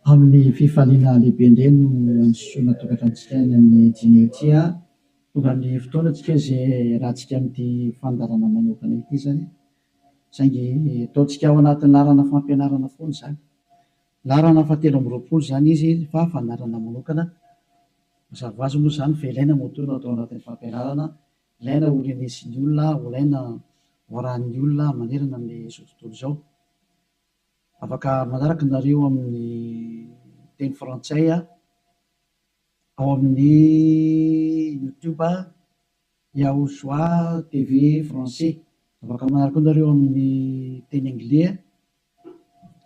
Amin'ny fifaliana lehibe indray no andisoana tokantranontsika any amin'ny dîner ity. Tonga ny fotoana tsika izay iarahantsika amin'ity fandaharana manokana ity izany. Saingy ataontsika ao anatin'ny laharana fampianarana foana izany. Laharana fahatelo amby 20 izany izy fa fandaharana manokana. Mazava ho azy moa izany fa ilaina moa no atao anatin'ny fampianarana. Ilaina ho renesin'ny olona, ho ilaina ho arahin'ny olona manerana amin'izao tontolo izao. Afaka manaraka nareo amin'ny teny frantsay ao amin'ny YouTube Yahushua TV français. Afaka manaraka koa nareo amin'ny teny anglais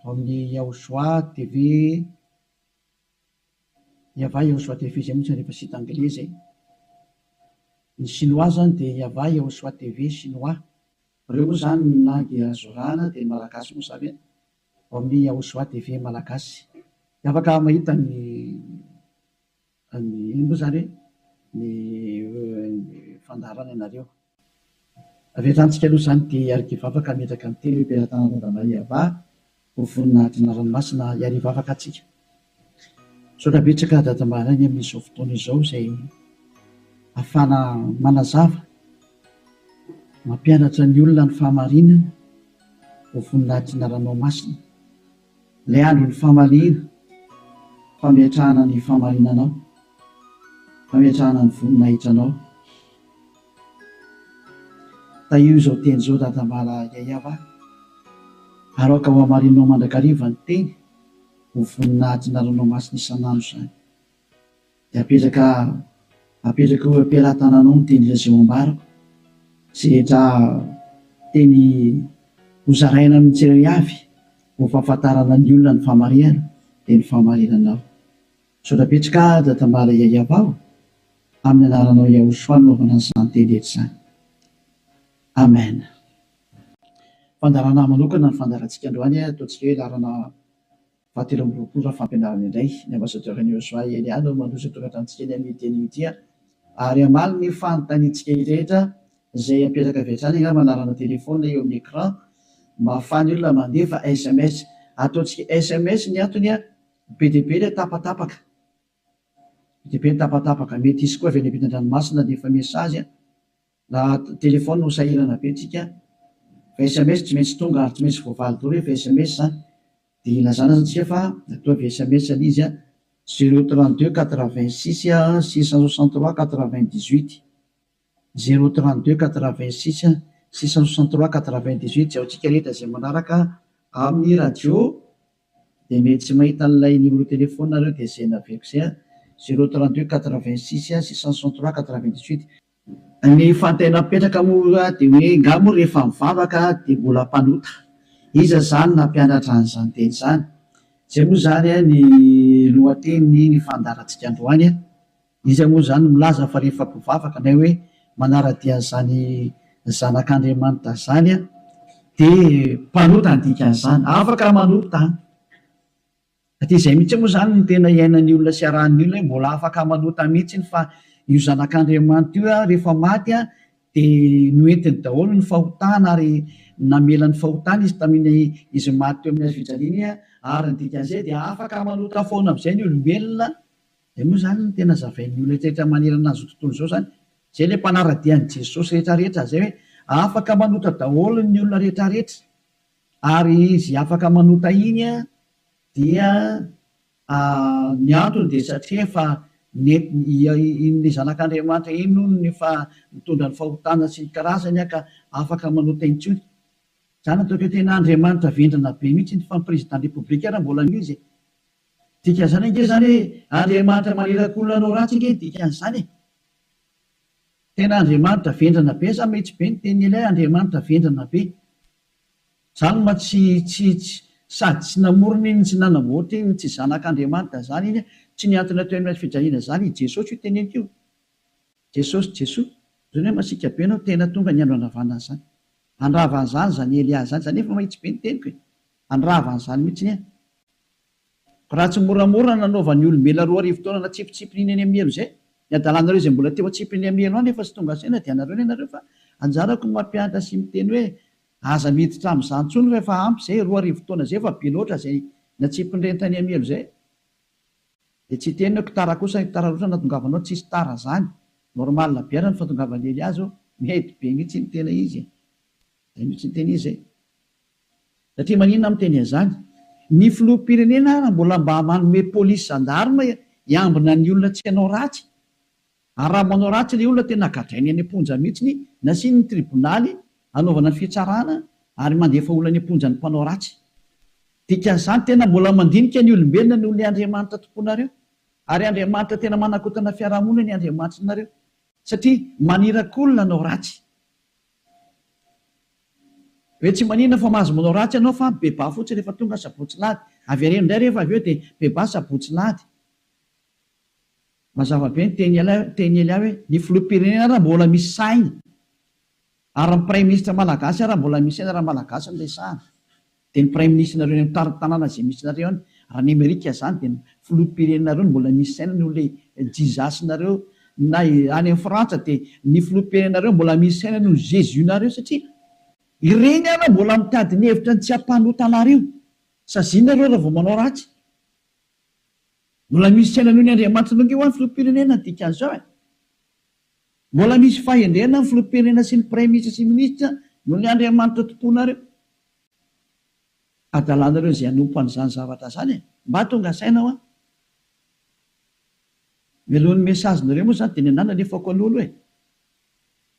ao amin'ny Yahushua TV Yava Yahushua TV izay moa tsy rehefa site anglais zay. Ny chinois zany dia Yava Yahushua TV chinois. Ireo moa izany ny langue azo arahana dia ny malagasy moa izany ao amin'ny Yahushua TV malagasy. Dia afaka mahita ny ny inona moa izany hoe ny fandaharana ianareo. Avy hatrany tsika aloha izany dia hiara-hivavaka hametraka ny teny hoe Belatanana Yavah ho voninahitry ny anarany masina hiara-hivavaka antsika. Misaotra betsaka Dada Maraina amin'izao fotoana izao izay ahafahana manazava, mampianatra ny olona ny fahamarinana ho voninahitry ny anaranao masina. Ilay andron'ny famaliana, fametrahana ny fahamarinanao, fametrahana ny voninahitranao. Tahio izao teny izao Dada Mara Yayava, ary aoka hohamarinao mandrakariva ny teny ho voninahitry ny anaranao masina isan'andro izany. Dia apetraka apetraka eo am-pelatananao ny teny izay ho ambarako, izay rehetra teny hozaraina amin'ny tsirairay avy ho fahafantarana ny olona ny fahamarinana dia ny fahamarinanao. Misaotra betsaka Dada Mara Yayava o! Amin'ny anaranao Yahushua no anaovana an'izany teny rehetra izany. Amen. Fandaharana manokana ny fandaharantsika androany, ataontsika hoe laharana fahatelo amby 20 raha fampianarana indray. Ny ambassadeur an'i Yahushua Elia no mandroso ny tokantranontsika eny amin'ity anio ity ary hamaly ny fanontaniantsika rehetra izay apetraka avy hatrany angamba anarana téléphone eo amin'ny écran mba ahafahan'ny olona mandefa sms. Ataontsika sms ny antony, be dia be ilay tapatapaka. Be dia be ny tapatapaka. Mety hisy koa avy any ampitan-dranomasina handefa message. Raha téléphone ho sahirana be tsika fa sms tsy maintsy tonga ary tsy maintsy voavaly daholo rehefa sms zany. Dia ilazana zany tsika fa ataovy sms ilay izy 032 86 663 98. 032 86 663 98 izay ho antsika rehetra izay manaraka amin'ny radio dia mety tsy mahita an'ilay numéro téléphone nareo dia izay naveriko izay 032 86 663 98. Ny fanontaniana mipetraka moa dia hoe nga moa rehefa mivavaka dia mbola mpanota? Iza izany nampianatra an'izany teny izany? Izay moa izany ny lohatenin'ny ny fandaharantsika androany. Iza moa izany milaza fa rehefa mpivavaka na hoe manara-dia an'izany zanak'Andriamanitra izany dia mpanota ny dikan'izany? Afaka manota an! Satria izay mihitsy moa izany no tena iainan'ny olona sy arahan'ny olona hoe mbola afaka manota mihitsy fa io zanak'Andriamanitra io rehefa maty dia noentiny daholo ny fahotana ary namela ny fahotana izy tamin'iny izy maty teo amin'ny hazo fijaliana iny ary ny dikan'izay dia afaka manota foana amin'izay ny olombelona. Izay moa izany no tena zavain'ny olona rehetra manerana an'izao tontolo izao izany. Izay ilay mpanara-dia an'i Jesosy rehetra rehetra izay hoe afaka manota daholo ny olona rehetra rehetra. Ary izy afaka manota iny dia ny antony dia satria efa nentiny iny zanak'Andriamanitra iny hono no efa nitondra ny fahotana sy ny karazany ka afaka manota intsony. Izany ataoko hoe tena Andriamanitra vendrana be mihitsy iny fa ny président république ary mbola anio izy e. Dikan'izany ange izany hoe Andriamanitra maniraka olona hanao ratsy ange ny dikan'izany e. Tena Andriamanitra vendrana be za mihitsy be ny tenin'i Elia Andriamanitra vendrana be. Zany ma tsy tsy tsy sady tsy namorona iny tsy nanamboatra iny tsy zanak'Andriamanitra zany iny tsy nihantona teo amin'ny hazo fijaliana zany i Jesosy io teneniko io. Jesosy Jesoa. Zany hoe masiaka be anao tena tonga ny andro handravana an'izany. Handrava an'izany zany Elia zany. Zany efa mahitsy be ny teniko e. Handrava an'izany mihitsy ny ahy. Raha tsy moramora nanaovan'ny olombelona 2000 taona natsipitsipiny iny any amin'ny helo izay, ny adalanareo izay mbola teo atsipiny amin'ny helo any efa tsy tonga saina dia anareo ny anareo fa anjarako ny mampianatra sy miteny hoe aza miditra amin'izany intsony fa efa ampy izay, 2000 taona izay efa be loatra izay natsipin'ireny tany amin'ny helo izay. Dia tsy hiteny hoe tara kosa, tara loatra ny nahatongavanao, tsisy tara zany. Normal be ary ny fahatongavan'i Elia zao, mety be mihitsy ny tena izy e. Zay mihitsy ny tena izy e. Satria maninona aho miteny an'izany? Ny filoham-pirenena ara mbola mba manome polisy gendarme hiambina ny olona tsy hanao ratsy. Ary raha manao ratsy ilay olona tena gadrainy any am-ponja mihitsiny, nasiany ny tribonaly hanaovana ny fitsarana ary mandefa olona any am-ponja ny mpanao ratsy. Dikan'izany tena mbola mandinika ny olombelona noho ilay Andriamanitra tomponareo. Ary Andriamanitra tena manakotana fiarahamonina ny Andriamanitrinareo. Satria maniraka olona hanao ratsy. Hoe tsy maninona fa mahazo manao ratsy ianao fa mibebaha fotsiny rehefa tonga sabotsy lahady. Avereno indray rehefa avy eo dia mibebaha sabotsy lahady. Mazava be ny teny teny Elia hoe ny filoham-pirenena ara mbola misy saina ary ny praiminisitra malagasy ara mbola misy saina raha malagasy no resahana dia ny praiminisitrinareo any amin'ny tarin-tanàna izay misy nareo any raha ny Amerika izany dia ny filoham-pirenenareo no mbola misy saina noho ilay Jesus-nareo na any amin'ny Frantsa dia ny filoham-pirenenareo mbola misy saina noho ny Jesus-nareo satria ireny ara mbola mitady ny hevitra ny tsy hampanota anareo saziana ireo raha vao manao ratsy. Mbola misy saina noho ny Andriamanitra ange hoa ny filoham-pirenena ny dikan'izao e! Mbola misy fahendrena ny filoham-pirenena sy ny praiminisitra sy minisitra noho ny Andriamanitra tomponareo. Adalanareo izay hanompo an'izany zavatra izany e! Mba tonga saina hoa. Mialohan'ny message-nareo moa izany dia ny anah nalefako aloha aloha e!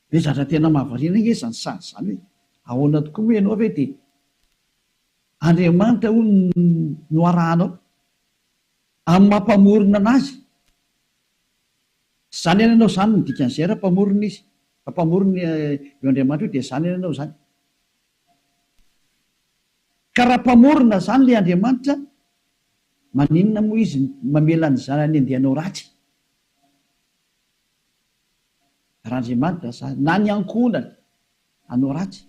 Be zatra tena mahavariana ange izany sary izany hoe ahoana tokoa moa ianao ve dia Andriamanitra hono no arahanao? Amin'ny maha mpamorona anazy. Izany anie ianao izany no dikan'izay raha mpamorona izy. Raha mpamorona io Andriamanitra io dia izany anie ianao izany. Ka raha mpamorona izany ilay Andriamanitra, maninona moa izy mamela ny zanany handeha hanao ratsy? Raha Andriamanitra izany, na ny ankohonany hanao ratsy.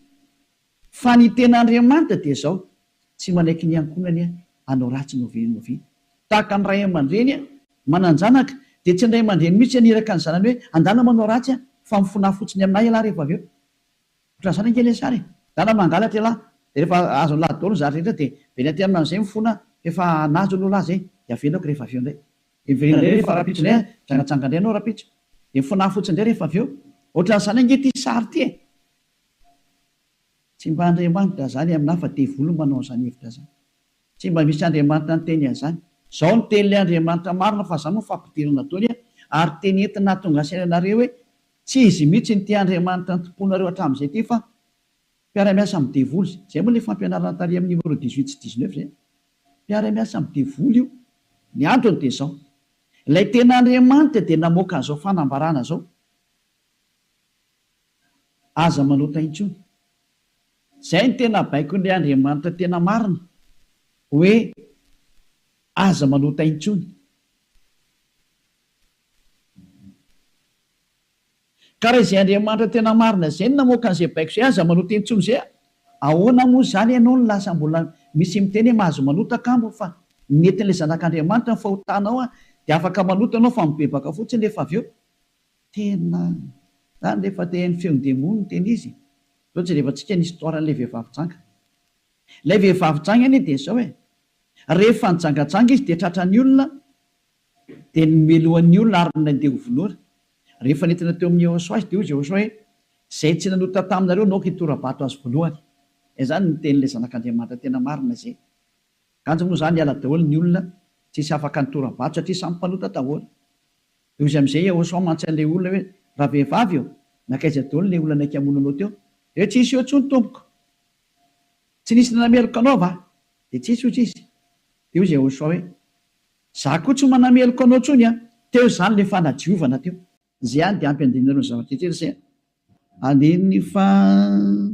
Fa ny tena Andriamanitra dia izao, tsy manaiky ny ankohonany hanao ratsy n'oviana n'oviana. Tahaka ny ray aman-dreny manan-janaka, dia tsy ny ray aman-dreny mihitsy haniraka ny zanany hoe andana manao ratsy aho, fa mifonaha fotsiny aminà ialahy rehefa avy eo. Ohatran'izany ange ilay sary e! Ndana mangalatra ialahy, dia rehefa azon'ilahy daholo ny zavatra rehetra dia miverina aty aminy amin'izay mifona fa efa nahazo aloha lahy izay, dia avelako rehefa avy eo indray. Dia miverina indray rehefa rahampitso indray an, mijangajanga indray ianao rahampitso. Dia mifonaha fotsiny indray rehefa avy eo. Ohatran'izany ange ity sary ity e! Tsy mba Andriamanitra izany aminà fa devoly no manao an'izany hevitra izany. Tsy mba misy Andriamanitra niteny an'izany. Izao no tenin'ilay Andriamanitra marina fa izany moa fampidirana daholo an, ary teny entina hahatonga saina anareo hoe tsy izy mihitsy ity Andriamanitra nitompoanareo hatramin'izay ity fa mpiara-miasa amin'ny devoly. Izay moa ilay fampianarana tary amin'ny numéro 18 sy 19 izay. Mpiara-miasa amin'ny devoly io. Ny antony dia izao, ilay tena Andriamanitra dia namoaka an'izao fanambarana izao. Aza manota intsony. Izay no tena baikon'ilay Andriamanitra tena marina, hoe aza manota intsony. Ka raha izay Andriamanitra tena marina izay no namoaka an'izay baiko izay, aza manota intsony izay, ahoana moa izany ianao no lasa mbola misy miteny hoe mahazo manota kamo fa nentin'ilay Zanak'Andriamanitra ny fahotanao dia afaka manota ianao fa mibebaka fotsiny rehefa avy eo. Tena zany rehefa te haino feon-demony ny tena izy e! Zao jerevantsika ny histoire an'ilay vehivavy janga. Ilay vehivavy janga anie dia zao e! Rehefa nijangajanga izy dia tratran'ny olona dia nomelohan'ny olona ary nandeha ho vonoina. Rehefa nentina teo amin'i Yehosua izy dia hoy Yehosua hoe, Izay tsy nanota taminareo no aoka hitora-bato azy voalohany. Izany no tenin'ilay Zanak'Andriamanitra tena marina izay. Kanjo moa izany niala daholo ny olona, tsisy afaka nitora-bato satria samy mpanota daholo. Dia hoy izy amin'izay Yehosua mantsy an'ilay olona hoe, Ravehivavy ô, nankaiza daholo ilay olona naika hamono anao teo? Dia hoe, Tsisy eo intsony, tompoko. Tsy nisy nanameloka anao va? Dia tsisy, hoy izy. Dia hoy Yehosua hoe, Izaho koa tsy manameloka anao intsony an! Teo izany ilay fanadiovana teo. Izay ihany dia ampy andininy ny zavatra rehetra izay. Andininy faha.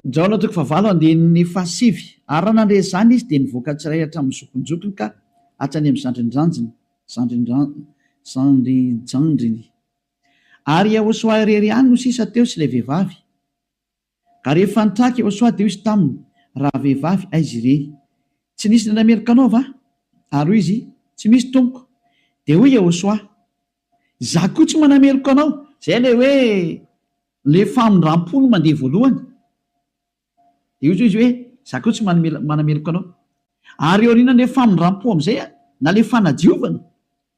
Jaona toko fahavalo andininy fahasivy Ary raha nandre izany izy, dia nivoaka tsirairay hatramin'ny zokinjokiny ka hatrany amin'ny zandrindranjiny, zandrinjandriny. Ary Iehôsoa irery ihany no sisa teo sy ilay vehivavy. Ka rehefa nitraka Iehôsoa, dia hoy izy taminy, Ravehivavy, aiza ireny? Tsy nisy nanameloka anao va? Ary hoy izy, Tsy misy, Tompoko. Dia hoy Iehôsoa, Izaho koa tsy manameloka anao. Izay ilay hoe. Ilay famindram-po no mandeha voalohany. Dia hoy izy hoe, Izaho koa tsy manameloka anao. Ary aorianan'ilay famindram-po amin'izay, na ilay fanadiovana,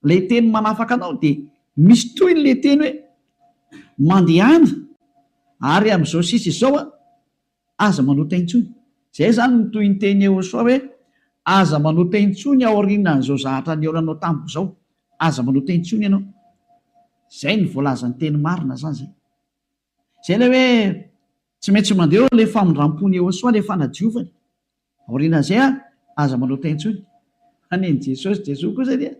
ilay teny manafaka anao, dia misy tohiny ilay teny hoe, Mandehana, ary amin'izao sisa izao, aza manota intsony. Izay izany no tohin'ny teny Yehosua hoe, Aza manota intsony aorianan'izao zahatra nihaonanao tamiko izao. Aza manota intsony ianao. Izay no voalazan'ny teny marina izany izay. Izay ilay hoe tsy maintsy mandeha eo ilay famindram-pon'i Yehosua, ilay fanadiovany. Aorianan'izay aza manota intsony. Fa nen'i Jesosy, Jesoa kosa dia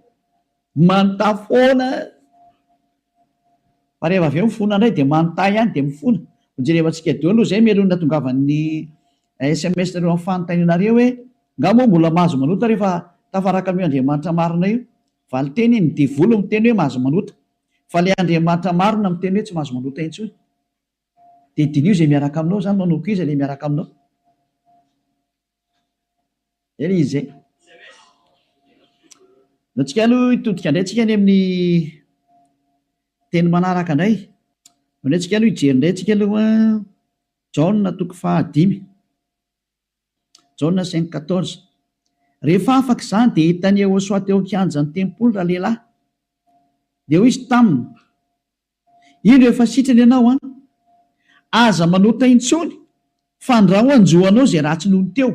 manota foana. Fa rehefa avy eo mifona indray dia manota ihany dia mifona. Hojerevantsika daholo aloha izay mialoha ny nahatongavan'ny sms nareo amin'ny fanontanianareo hoe nga moa mbola mahazo manota rehefa tafaraka amin'io Andriamanitra marina io? Valinteny, ny devoly miteny hoe mahazo manota. Fa ilay Andriamanitra marina miteny hoe tsy mahazo manota intsony. Dia diniho izay miaraka aminao izany, manomboka iza ilay miaraka aminao? Zay ilay izy zay. Ndao tsika aloha hitodika indray tsika any amin'ny teny manaraka indray. Ndao indray tsika aloha hijery indray tsika aloha Jaona toko fahadimy. Jaona cinq quatorze. Rehefa afaka izany dia hitan'i Yehôsoa teo an-kianjan'ny tempoly ralehilahy. Dia hoy izy taminy, Indro efa sitrana ianao an! Aza manota intsony, fandrao hanjo anao izay ratsy nony teo.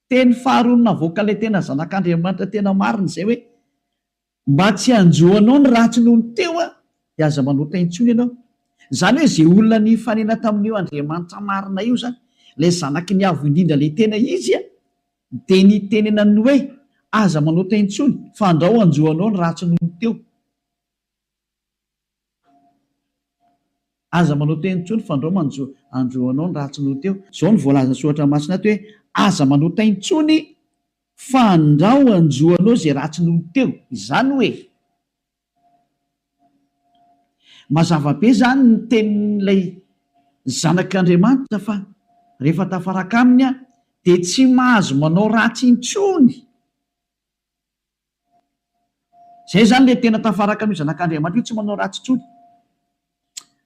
Teny faharoa navoakan'ilay tena Zanak'Andriamanitra tena marina izay hoe, Mba tsy hanjo anao ny ratsy nony teo an, dia aza manota intsony ianao. Izany hoe izay olona nifanena tamin'io Andriamanitra marina io izany, ilay Zanaky ny Avo Indrindra ilay tena Izy an, dia nitenenany hoe, Aza manota intsony, fandrao hanjo anao ny ratsy nony teo. Aza manao teny intsony fandrao manjo andro anao ny ratsy noho teo. Izao no voalazan'ny soratra masina ato hoe aza manota intsony fandrao anjo anao izay ratsy noho teo. Izany hoe mazava be izany ny tenin'ilay zanak'Andriamanitra fa rehefa tafaraka aminy dia tsy mahazo manao ratsy intsony. Zay zany le tena tafaraka amin'io zanak'Andriamanitra io tsy manao ratsy intsony.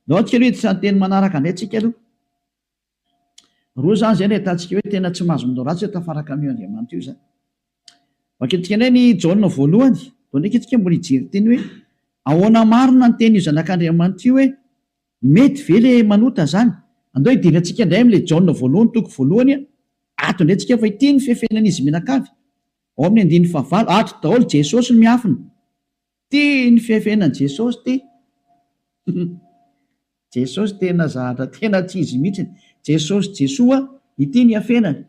Ndao tsika aloha hiditra ny teny manaraka indray tsika aloha. Roa zany zay no ahitantsika hoe tena tsy mahazo manao ratsy hoe tafaraka amin'io Andriamanitra io zany. Vakintsika indray ny Jaona voalohany. Ndao ndraiky tsika mbola hijery teny hoe ahoana marina ny tenin'io zanak'Andriamanitra io hoe mety ve le manota zany? Andao hidirantsika indray amin'ilay Jaona voalohany toko voalohany ato indray tsika fa ity ny fefenan'izy mianakavy. Ao amin'ny andininy fahavalo, ato daholo Jesosy no miafina. Ty ny fiafenan'i Jesosy ty. Jesosy tena zahatra tena tsy izy mihitsiny. Jesosy Jesoa, ity ny iafenany.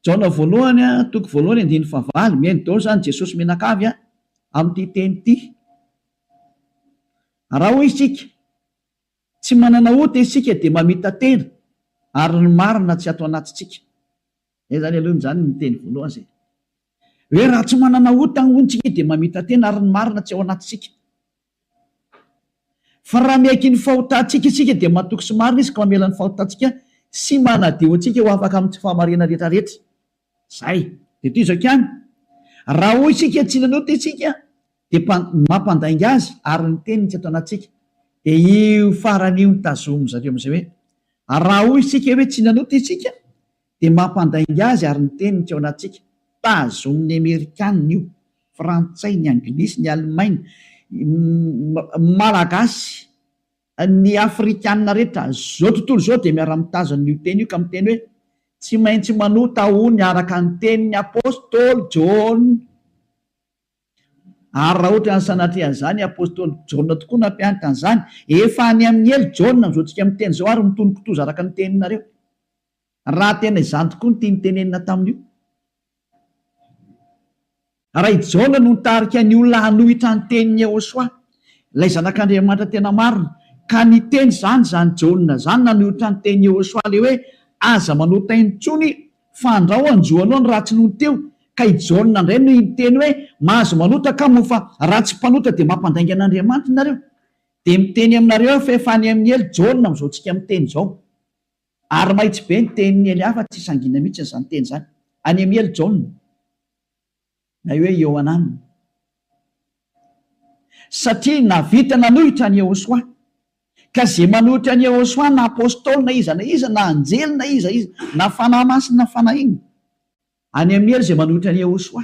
Jaona voalohany toko voalohany andininy fahavalo, mihaino daholo izany Jesosy mianakavy amin'ity teny ity. Raha hoy isika, tsy manana ota isika dia mamita-tena ary ny marina tsy ato anatintsika. Zay zany aloha zany ny teny voalohany zay. Hoe raha tsy manana ota hono tsika dia mamita-tena ary ny marina tsy ao anatintsika. Fa raha miaiky ny fahotantsika isika dia matoky sy marina izy ka mamela ny fahotantsika sy manadio antsika ho afaka amin'ny tsy fahamarinana rehetra rehetra. Zay. Dia toy izao ihany, raha hoy isika tsy nanota isika dia mampandainga azy ary ny teniny tsy ato anatintsika. Dia io farany io no tazomin-dry zareo amin'izay hoe raha hoy isika hoe tsy nanota isika dia mampandainga azy ary ny teniny tsy ao anatintsika. Tazomin'ny Amerikanina io, Frantsay, ny Anglisy, ny Alemaina, Malagasy, ny Afrikanina rehetra, izao tontolo izao dia miara-mitazona io teny io ka miteny hoe tsy maintsy manota hono araka ny tenin'ny Apostoly Jaona. Ary raha ohatra ny sanatria an'izany, Apostoly Jaona tokoa nampianatra an'izany. Efa any amin'ny helo Jaona amin'izao tsika miteny izao ary mitono kitoza araka ny teninareo. Raha tena izany tokoa no tiany tenenina tamin'io. Raha i Jaona no nitarika ny olona hanohitra ny tenin'i Yehosua, ilay Zanak'Andriamanitra tena marina, ka niteny izany izany Jaona izany nanohitra ny tenin'i Yehosua ilay hoe aza manota intsony Fandrao hanjo anao ny ratsy nony teo, ka i Jaona indray no hiteny hoe mahazo manota ka moa fa raha tsy mpanota dia mampandainga an'Andriamanitra nareo? Dia miteny aminareo aho fa efa any amin'ny helo Jaona amin'izao tsika miteny izao. Ary mahitsy be ny tenin'i Elia fa tsy sangina mihitsy izany teny izany. Any amin'ny helo Jaona. Na hoe Iohanana. Satria nahavita nanohitra an'i Yehosua. Ka izay manohitra an'i Yehosua na apostoly na iza na iza na anjely na iza iza na fanahy masina na fanahy inona, any amin'ny helo izay manohitra an'i Yehosua.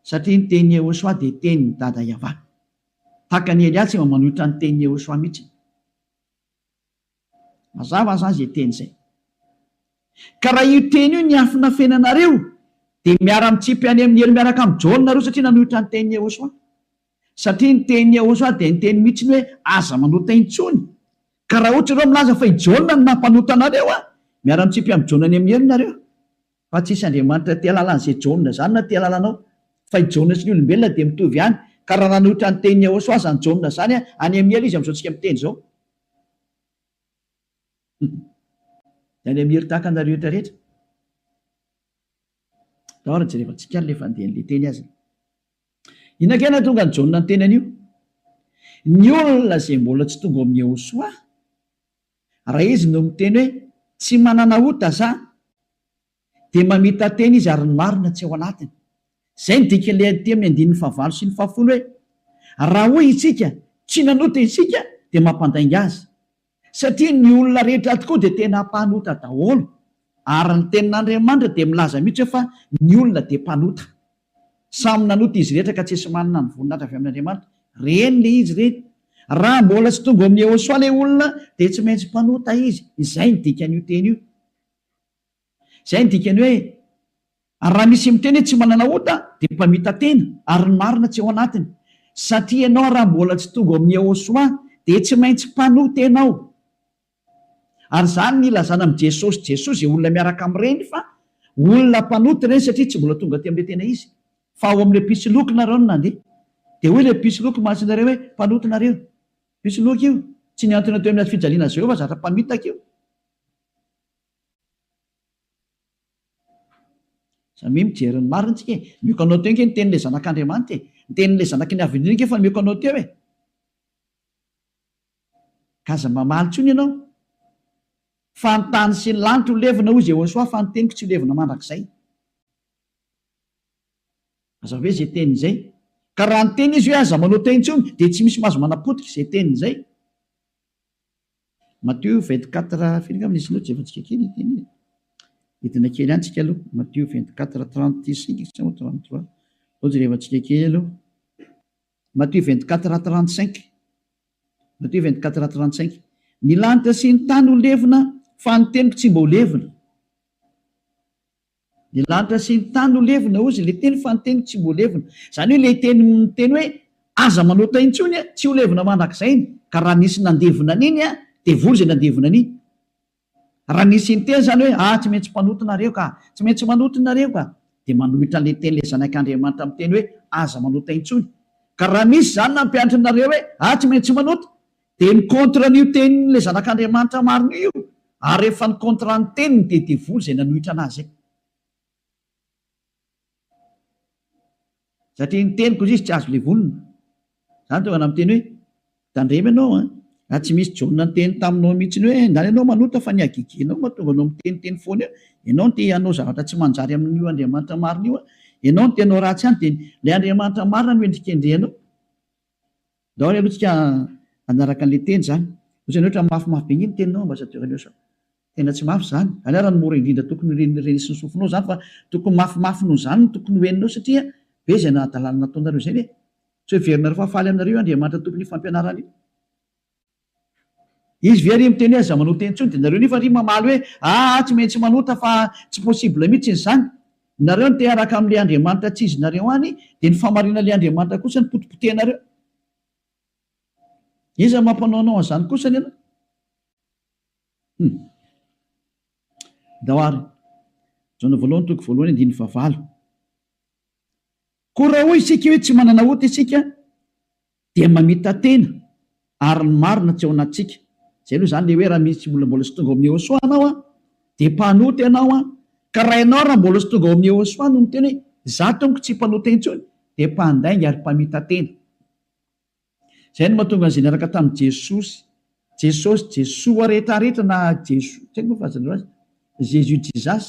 Satria ny tenin'i Yehosua dia tenin'i Dada Yavah. Tahaka an'i Elia tsy mba manohitra ny tenin'i Yehosua mihitsy. Mazava zany izay teny izay. Ka raha io teny io niafinafenanareo dia miara-mitsipy any amin'ny helo miaraka amin'i Jaona nareo satria nanohitra ny tenin'i Yehosua. Satria ny tenin'i Yehosua dia niteny mihitsy ny hoe aza manota intsony. Ka raha ohatra ianareo milaza fa i Jaona no nampanota anareo an, miara-mitsipy amin'i Jaona any amin'ny helo nareo. Fa tsisy Andriamanitra te halala an'izay Jaona izany na te halala anao. Fa i Jaona sy ny olombelona dia mitovy ihany. Ka raha nanohitra ny tenin'i Yehosua izany Jaona izany an, any amin'ny helo izy amin'izao tsika miteny izao. Dia any amin'ny helo tahaka anareo rehetra rehetra. Ndao ary jerevantsika ary ilay fandehan'ilay teny aza. Inona kay nahatonga an'i Jaona niteny an'io? Ny olona izay mbola tsy tonga ao amin'i Yehosua, raha izy no miteny hoe tsy manana ota za, dia mamita-tena izy ary ny marina tsy ao anatiny. Izay no dikan'ilay aty amin'ny andininy fahavalo sy ny fahafolo hoe, Raha hoy isika, tsy nanota isika, dia mampandainga azy. Satria ny olona rehetra tokoa dia tena mpanota daholo, ary ny tenin'Andriamanitra dia milaza mihitsy hoe fa ny olona dia mpanota. Samy nanota izy rehetra ka tsisy manana ny voninahitra avy amin'Andriamanitra. Reny ilay izy ireny. Raha mbola tsy tonga ao amin'i Yehosua ilay olona dia tsy maintsy mpanota izy. Izay no dikan'io teny io. Izay no dikany hoe, ary raha misy miteny hoe tsy manana ota dia mpamita-tena ary ny marina tsy ao anatiny. Satria ianao raha mbola tsy tonga ao amin'i Yehosua dia tsy maintsy mpanota ianao. Ary izany no ilazana amin'i Jesosy Jesoa izay olona miaraka amin'ireny fa olona mpanota ireny satria tsy mbola tonga aty amin'ilay tena izy. Fa ao amin'ilay mpisoloky nareo no nandeha. Dia hoy ilay mpisoloky mantsy nareo hoe mpanota nareo. Mpisoloky io. Tsy nihantona teo amin'ny hazo fijaliana azy ireo fa zatra mpamitaka io. Samia mijery ny marina tsika e. Mioko anao teo ange ny tenin'ilay zanak'Andriamanitra e. Ny tenin'ilay zanaky ny Avo Indrindra ange efa mioko anao teo e. Ka aza mamaly intsony ianao. Fa ny tany sy ny lanitra ho levona hoy Jehosoa fa ny teniko tsy ho levona mandrakizay. Mazava be izay teniny izay. Ka raha niteny izy hoe aza manota intsony dia tsy misy mahazo manapotika izay teniny izay. Matio 24 firy angamba nisy loatra jerevantsika kely ity anie. Hidina kely ihany tsika aloha. Matio 24 35 sa 33. Aleo jerevantsika kely aloha. Matio 24 35. Matio 24 35. Ny lanitra sy ny tany ho levona fa ny teniko tsy mba ho levona. Ny lanitra sy ny tany ho levona hozy ilay teny fa ny teniko tsy mba ho levona. Izany hoe ilay teny miteny hoe aza manota intsony tsy ho levona mandrakizay iny. Ka raha nisy nandevona an'iny devoly izay nandevona an'iny. Raha nisy niteny izany hoe ah tsy maintsy mpanota nareo ka, tsy maintsy manota nareo ka, dia manohitra an'ilay teny ilay zanak'Andriamanitra miteny hoe aza manota intsony. Ka raha misy izany nampianatra anareo hoe ah tsy maintsy manota, dia mi-contre an'io tenin'ilay zanak'Andriamanitra marina io io, ary rehefa ni-contre ny teniny dia devoly izay nanohitra an'azy. Satria ny teniko izy tsy azo levonina. Izany tonga namiteny hoe, tandremo ianao an, raha tsy misy Jaona niteny taminao mihitsy hoe ndana ianao manota fa ny hagegenao no mahatonga anao miteniteny foana eo, ianao no te hanao zavatra tsy manjary amin'io Andriamanitra marina io an, ianao no te hanao ratsy any dia ilay Andriamanitra marina no endrikendrehanao. Ndao ary aloha tsika hanaraka an'ilay teny izany. Ohatrany ohatra mafimafy be nge ny teninao ambassadeur Eliosa. Tena tsy mafy izany. Izany ary no mora indrindra tokony ho renesin'ny sofinao izany fa tokony mafimafy noho izany no tokony ho henonao satria be izay nahadalana nataonareo izay ve? Tsy heverinareo fa faly aminareo io Andriamanitra tompon'io fampianarana io? Izy ve ary miteny hoe aza manota intsony dia nareo nefa ry mamaly hoe aa tsy maintsy manota fa tsy possible mihitsy izany. Nareo no te hiaraka amin'ilay Andriamanitra tsy izy nareo any dia ny fahamarinan'ilay Andriamanitra kosa no potipotehinareo. Iza mampanao anao an'izany kosa ny anao? Hum. Ndao ary. Jaona voalohany toko voalohany andininy fahavalo. Koa raha hoy isika hoe tsy manana ota isika dia mamita-tena ary ny marina tsy ao anatintsika. Izay aloha izany ilay hoe raha misy olona mbola tsy tonga ao amin'i Yehosua anao an, dia mpanota ianao an, ka raha ianao raha mbola tsy tonga ao amin'i Yehosua no miteny hoe izaho tompoko tsy mpanota intsony dia mpandainga ary mpamita-tena. Izay no mahatonga an'izay niaraka tamin'i Jesosy, Jesosy, Jesoa rehetra rehetra na Jeso, tsy haiko moa fahazanareo azy, Jesus Jesus,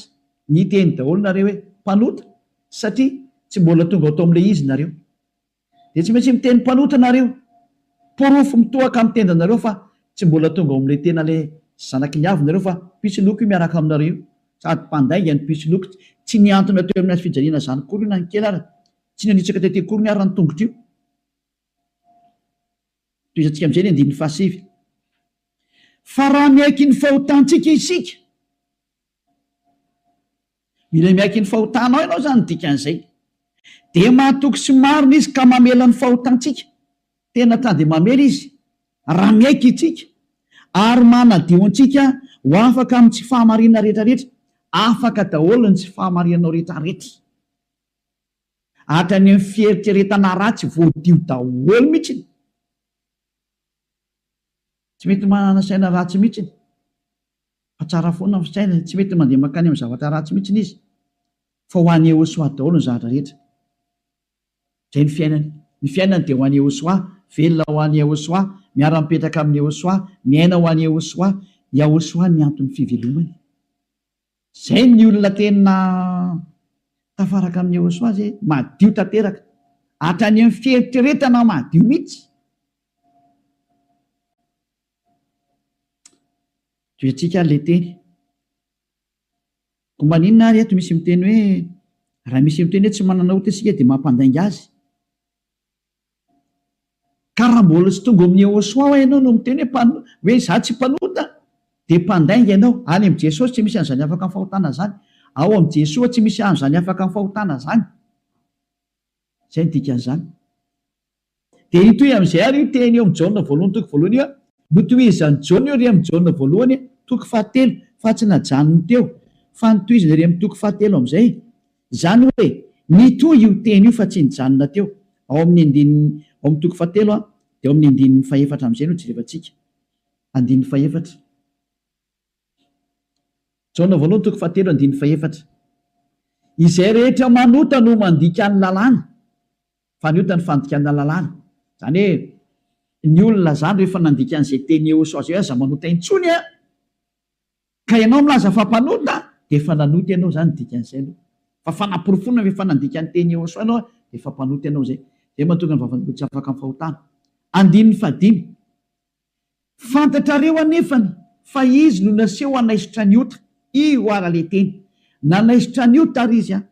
niteny daholo nareo hoe mpanota satria tsy mbola tonga ao tao amin'ilay izy nareo. Dia tsy maintsy miteny mpanota nareo. Porofo mitohaka amin'ny tendanareo fa tsy mbola tonga ao amin'ilay tena ilay zanaky ny avo nareo fa mpisoloky io miaraka aminareo io. Sady mpandainga ny mpisoloky. Tsy nihantona teo amin'ny hazofijaliana izany akory io na ny kely ara. Tsy nanitsaka tety akory ny ara ny tongotra io. Tohizantsika amin'izay ny andininy fahasivy. Fa raha miaiky ny fahotantsika isika, Mila miaiky ny fahotanao ianao izany ny dikan'izay. Dia mahatoky sy marina Izy ka mamela ny fahotantsika. Tena ta dia mamela Izy raha miaiky isika ary manadio antsika ho afaka amin'ny tsy fahamarinana rehetrarehetra. Afaka daholo ny tsy fahamarinanao rehetrarehetra. Hatrany amin'ny fieritreretana ratsy voadio daholo mihitsy. Tsy mety manana saina ratsy mihitsy. Fa tsara foana ny fisainany, tsy mety mandeha mankany amin'ny zavatra ratsy mihitsiny izy, fa ho an'i Yehosua daholo ny zavatra rehetra. Izay ny fiainany. Ny fiainany dia ho an'i Yehosua, velona ho an'i Yehosua, miara-mipetraka amin'i Yehosua, miaina ho an'i Yehosua. Yahosua ny anton'ny fivelomany. Izay ny olona tena tafaraka amin'i Yehosua izay, madio tanteraka. Hatrany amin'ny fieritreretana madio mihitsy. Tohizantsika ary ilay teny. Koa maninona ary eto misy miteny hoe raha misy miteny hoe tsy manana ota isika dia mampandainga azy? Ka raha mbola tsy tonga ao amin'ny Yehosua hoa ianao no miteny hoe mpano hoe izaho tsy mpanota dia mpandainga ianao. Any amin'i Jesosy tsy misy an'izany afaka amin'ny fahotana izany. Ao amin'i Jesoa tsy misy an'izany afaka amin'ny fahotana izany. Izay ny dikan'izany. Dia hitohy amin'izay àry io teny eo amin'ny Jaona voalohany toko voalohany io. Notohizan'i Jaona io ery amin'ny Jaona voalohany toko fahatelo, fa tsy najanony teo, fa notohizany ery amin'ny toko fahatelo amin'izay. Izany hoe, nitohy io teny io fa tsy nijanona teo. Ao amin'ny andininy, ao amin'ny toko fahatelo, dia ao amin'ny andininy fahefatra amin'izay no jerevantsika. Andininy fahefatra. Jaona voalohany toko fahatelo andininy fahefatra. Izay rehetra manota no mandika ny lalàna. Fa ny ota ny fandikana lalàna. Izany hoe ny olona izany rehefa nandika an'izay teny Yehosua izay hoe aza manota intsony an! Ka ianao milaza fa mpanota dia efa nanota ianao izany ny dikan'izay aloha. Fa fanaporofoana fa efa nandika ny teny Yehosua ianao dia efa mpanota ianao izay. Izay mahatonga ny vavan'olona tsy afaka amin'ny fahotana. Andininy fahadimy. Fantatrareo anefany fa izy no naseho hanaisotra ny ota, io ara le teny. Nanaisotra ny ota ary izy an,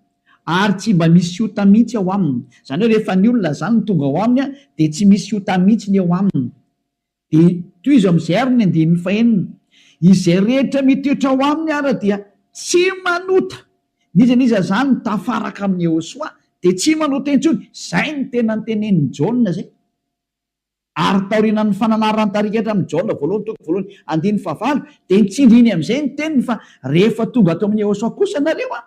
ary tsy mba misy ota mihitsy ao aminy. Izany hoe rehefa ny olona izany no tonga ao aminy an, dia tsy misy ota mihitsy ny eo aminy. Dia tohizo amin'izay ary ny andininy fahenina. Izay rehetra mitoetra ao aminy ara dia tsy manota. N'iza n'iza izany no tafaraka amin'i Yehosua dia tsy manota intsony. Izay no tena notenenin'i Jaona izay. Ary taorianan'ny fananaran'ny tarigetra amin'i Jaona voalohany toko voalohany andininy fahavalo dia nitsindriny amin'izay ny teniny fa rehefa tonga ato amin'i Yehosua kosa nareo an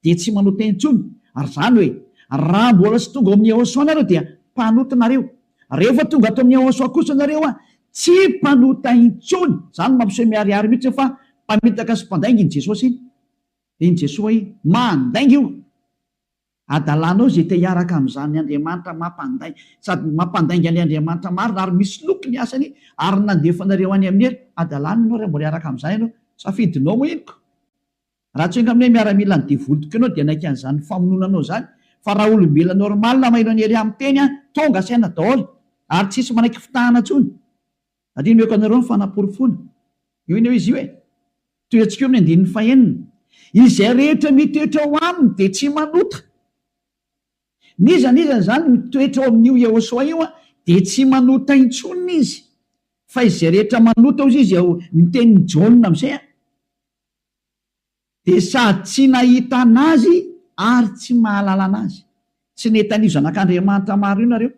dia tsy manota intsony ary izany hoe raha mbola tsy tonga ao amin'i Yehosua nareo dia mpanota nareo rehefa tonga ato amin'i Yehosua kosa nareo an tsy mpanota intsony izany mampiseho miharihary mihitsy fa mpamitaka sy mpandainga iny Jesosy iny iny Jesoa iny mandainga io Adalanao izay te hiaraka amin'izany Andriamanitra mampandainga sady mampandainga an'ilay Andriamanitra marina ary misoloky ny asany ary nandefa anareo any amin'ny helo. Adalana ianao raha mbola hiaraka amin'izany ianao. Safidinao moa iny ko. Raha tsy angamba hoe miaramilan'ny devoly tokoa ianao dia hanaiky an'izany famonoana anao izany fa raha olombelona normal maheno an'i Elia miteny an, tonga saina daholo ary tsisy manaiky fitahana intsony. Ary omeko anareo ny fanaporofoana. Io anie izy io e! Tohiantsika eo amin'ny andininy fahenina. Izay rehetra mitoetra ao aminy dia tsy manota. N'iza n'iza izany mitoetra ao amin'io Yehosua io dia tsy manota intsony izy. Fa izay rehetra manota hozy izy ao ny tenin'i Jaona amin'izay an, dia sady tsy nahita an'Azy ary tsy mahalala an'Azy. Tsy nahita an'io Zanak'Andriamanitra maro io nareo.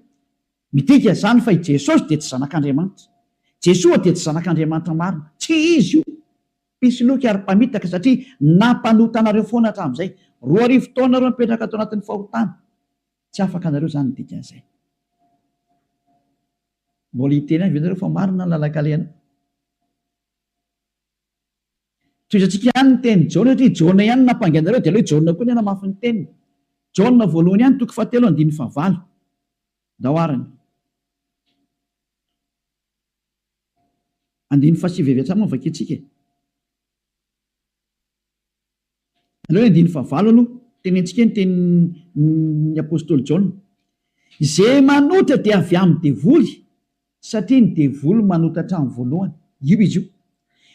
Midika izany fa i Jesosy dia tsy Zanak'Andriamanitra. Jesoa dia tsy Zanak'Andriamanitra marina. Tsy Izy io. Mpisoloky ary mpamitaka satria nampanota anareo foana hatramin'izay. 2000 taona nareo nipetraka tao anatin'ny fahotana. Tsy afaka anareo izany ny dikan'izay. Mbola hiteny ihany ve nareo fa marina ny lalan-kalehanao? Tohizantsika ihany ny tenin'i Jaona satria Jaona ihany no nampangy anareo dia aleo i Jaona koa ny hanamafy ny teniny. Jaona voalohany ihany toko fahatelo andininy fahavalo. Ndao arany. Andininy fahasivy avy hatrany moa no vakintsika e. Aleo ny andininy fahavalo aloha. Tenentsika ny tenin'ny apostoly Jaona. Izay manota dia avy amin'ny devoly. Satria ny devoly manota hatramin'ny voalohany. Io izy io.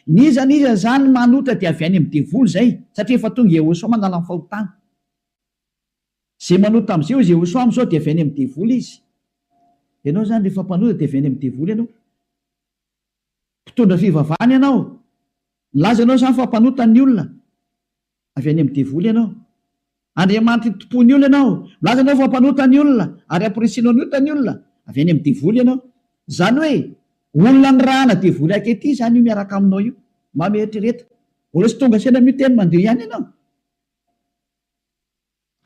N'iza n'iza izany manota dia avy any amin'ny devoly izay, satria efa tonga Yehosua manala ny fahotana. Izay manota amin'izay hoy Yehosua amin'izao dia avy any amin'ny devoly izy. Ianao izany rehefa mpanota dia avy any amin'ny devoly ianao. Mpitondra fivavahana ianao. Milaza ianao izany fa mpanota ny olona. Avy any amin'ny devoly ianao. Andriamanitry ny tompon'ny olona ianao. Milaza ianao fa mpanota ny olona ary amporisihinao ny ota ny olona. Avy any amin'ny devoly ianao. Izany hoe olona nirahana devoly ankehitriny izany io miaraka aminao io. Mba mieritrereta. Mbola tsy tonga saina amin'io teny mandeha ihany ianao.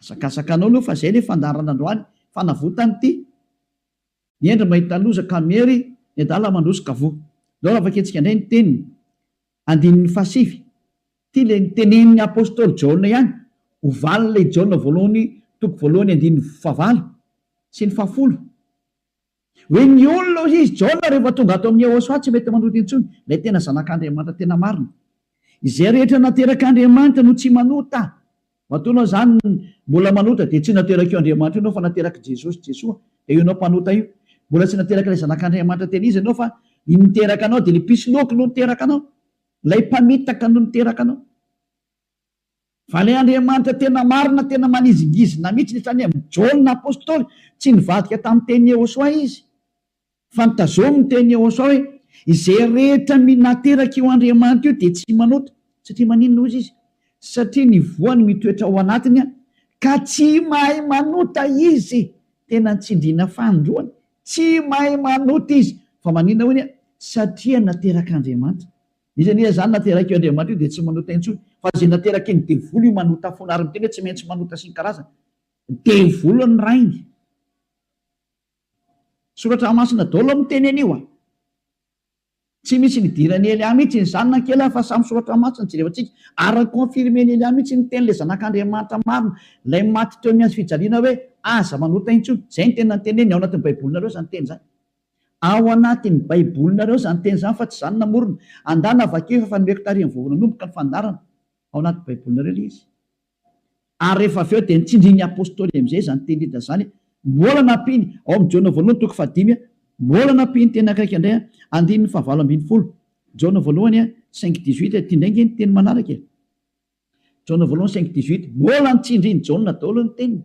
Asakasaka anao aloha fa izay ilay fandaharana androany. Fanavotana ity. Ny hendry mahita loza ka miery, ny adala mandroso ka voa. Ndao raha vakintsika indray ny teniny. Andininy fahasivy. Ity ilay nitenenin'ny apostoly Jaona ihany, ho valin'ilay Jaona voalohany toko voalohany andininy fahavalo sy ny fahafolo. Hoe ny olona hoy izy, Jaona rehefa tonga ato amin'i Yehosua tsy mety manota intsony, ilay tena zanak'Andriamanitra tena marina. Izay rehetra naterak'Andriamanitra no tsy manota. Matoa ianao izany mbola manota dia tsy naterak'io Andriamanitra io ianao fa naterak'i Jesosy, Jesoa, dia io ianao mpanota io. Mbola tsy naterak'ilay Zanak'Andriamanitra tena izy ianao fa ny niteraka anao dia ilay mpisoloky no niteraka anao. Ilay mpamitaka no niteraka anao. Fa ilay Andriamanitra tena marina, tena manizingizina mihitsy, hatrany amin'i Jaona Apostoly, tsy nivadika tamin'ny tenin'i Yehosua izy. Fa notazomy ny tenin'i Yehosua hoe, Izay rehetra nateraka io Andriamanitra io dia tsy manota. Satria maninona hozy izy? Satria ny voany mitoetra ao anatiny ka tsy mahay manota izy. Tena nitsindriana fanindroany. Tsy mahay manota izy. Fa maninona hoy ny Satria naterak'Andriamanitra. Iza anie izany naterak'io Andriamanitra io dia tsy manota intsony. Fa izay nateraky ny devoly io manota foana ary miteny hoe tsy maintsy manota sy ny karazany. Devoly ny rainy. Soratra masina daholo miteny an'io a! Tsy misy nidiran'i Elia mihitsy izany na kely fa samy soratra masina jerevantsika ary ni-confirmer-n'i Elia mihitsy ny tenin'ilay zanak'Andriamanitra marina ilay maty teo amin'ny hazo fijaliana hoe aza manota intsony. Izay no tena noteneniny ao anatin'ny baibolinareo izany teny izany. Ao anatin'ny baibolinareo izany teny izany fa tsy izaho no namorona. Andana vakio efa fa nomeko tarihiny vao nanomboka ny fandaharana. Ao anaty baibolinareo ilay izy. Ary rehefa avy eo dia nitsindrin'ny Apostoly amin'izay izany teny rehetra izany, mbola nampiany, ao amin'ny Jaona voalohany toko fahadimy, mbola nampiany teny akaiky indray, andininy fahavalo ambin'ny folo, Jaona voalohany cinq dix-huit, ity indray ange ny teny manaraka e! Jaona voalohany cinq dix-huit, mbola nitsindrin'i Jaona daholo ny teniny.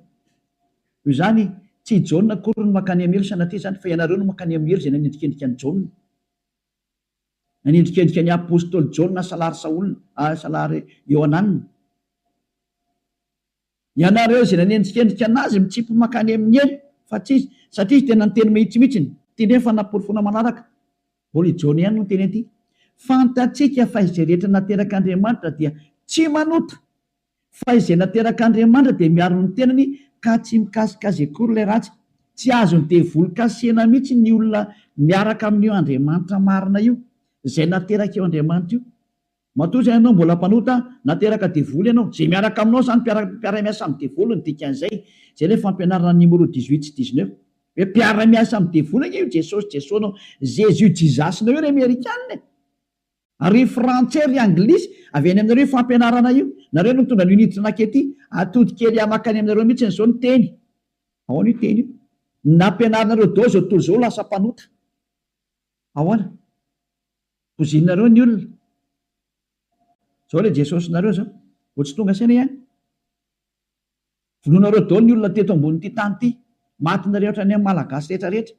Noho izany, tsy i Jaona akory no mankany amin'ny helo sanatria izany, fa ianareo no mankany amin'ny helo izay nanendrikendrika an'i Jaona. Nanendrikendrika ny apostoly Jaona salary Saola, salary Iohanana. Ianareo izay nanendrikendrika anazy mitsipy mankany amin'ny helo, fa tsy izy, satria izy tena niteny mahitsy mihitsiny. Ity indray ny fanaporofoana manaraka. Mbola i Jaona ihany no niteny an'ity. Fantatsika fa izay rehetra naterak'Andriamanitra dia tsy manota. Fa izay naterak'Andriamanitra dia miaro ny tenany ka tsy mikasika azy akory ilay ratsy. Tsy azon'ny devoly kasihina mihitsy ny olona miaraka amin'io Andriamanitra marina io, izay naterak'io Andriamanitra io. Matoa izany ianao mbola mpanota, nateraka devoly ianao. Izay miaraka aminao izany mpiara-miasa amin'ny devoly ny dikan'izay. Izay ilay fampianarana numéro dix-huit sy dix-neuf. Hoe mpiara-miasa amin'ny devoly ange io Jesosy Jesoa-nao, Jésus Jesus-nao io ry Amerikana e! Ry frantsay ry anglisy, avy any aminareo io fampianarana io. Nareo no nitondra an'io niditra nankety. Atody kely mankany aminareo mihitsy izao ny teny. Ahoana io teny io? Nampianarinareo daholo izao tontolo izao ho lasa mpanota. Ahoana? Pozininareo ny olona. Izao ilay Jesosinareo izao. Vao tsy tonga saina ihany. Vonoinareo daholo ny olona teto ambonin'ity tany ity. Matinareo hatrany amin'ny Malagasy rehetra rehetra.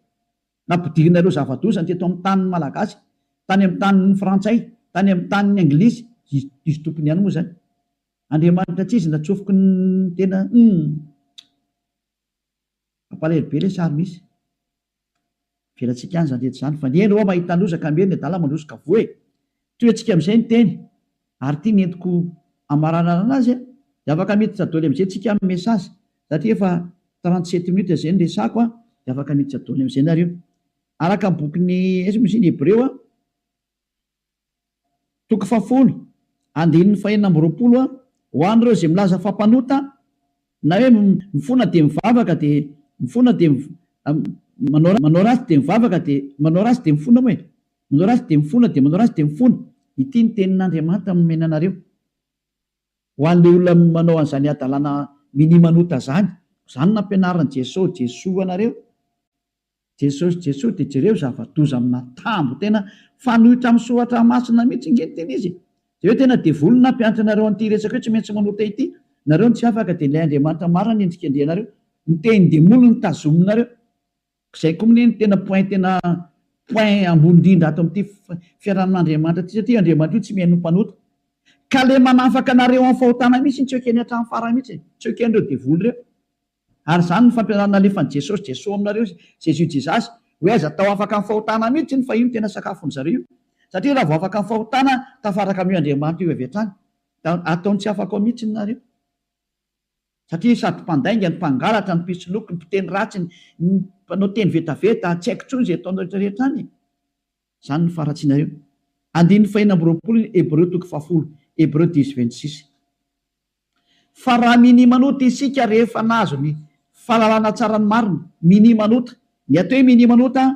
Nampidirinareo zava-doza ny teto amin'ny tanin'ny Malagasy, tany amin'ny tanin'ny Frantsay, tany amin'ny tanin'ny Anglisy, izy izy tompony ihany moa izany. Andriamanitra tsy izy natsofoky ny tena humm. Mampalahelo be ilay sary misy. Avelantsika any izany rehetra izany fa ny hendry hoa mahita loza ka miery ny adala mandroso ka voa e! Tohiantsika amin'izay ny teny ary ity ny entiko hamaranana anazy a! Dia afaka miditra doly amin'izay tsika amin'ny message satria efa 37 minutes izay ny resako a! Dia afaka miditra doly amin'izay nareo. Araka ny bokin'ny aiza moa izy iny Hebreo a! Toko fahafolo, andininy fahenina amby roapolo a Ho an'ireo izay milaza fa mpanota, na hoe mifona dia mivavaka dia mifona dia manao manao ratsy dia mivavaka dia manao ratsy dia mifona moa e! Manao ratsy dia mifona dia manao ratsy dia mifona. Ity ny tenin'Andriamanitra nomena anareo. Ho an'ilay olona manao an'izany hadalana minia manota izany, izany no nampianarin'i Jesoa, Jesoa anareo. Jesosy Jesoa dia jereo zava-doza amin'atambo tena fanohitra amin'ny soratra masina mihitsy nge ny tena izy e! Jereo tena devoly no nampianatra anareo an'ity resaka hoe tsy maintsy manota ity, nareo no tsy afaka dia ilay Andriamanitra marina no endrikendrehanareo, ny tenin-demoly no tazominareo. Izay koa mne no tena point tena point ambony indrindra ato amin'ity fiaraha-amin'Andriamanitra ity satria Andriamanitra io tsy mihaino ny mpanota. Ka le manafaka anareo amin'ny fahotana mihitsy no tsy ekeny hatramin'ny farany mihitsy e! Tsy eken'ireo devoly ireo. Ary izany no fampianarana alefan'i Jesosy Jesoa aminareo, Jésus Jesus, hoe aza atao afaka amin'ny fahotana mihitsy iny fa io no tena sakafon'ny zareo io. Satria raha vao afaka amin'ny fahotana, tafaraka amin'io Andriamanitra io avy hatrany. Da ataony tsy afaka ao mihitsy nareo. Satria sady mpandainga, ny mpangalatra, ny mpisoloky, ny mpiteny ratsy, ny mpanao teny vetaveta, tsy haiko intsony izay ataonareo rehetra rehetra any e. Izany no faharatsianareo. Andininy fahenina amby 20 Hebreo toko fahafolo, Hébreux dix 26. Fa raha minia manota isika rehefa nahazo ny fahalalana tsara ny marina, minia manota. Ny atao hoe minia manota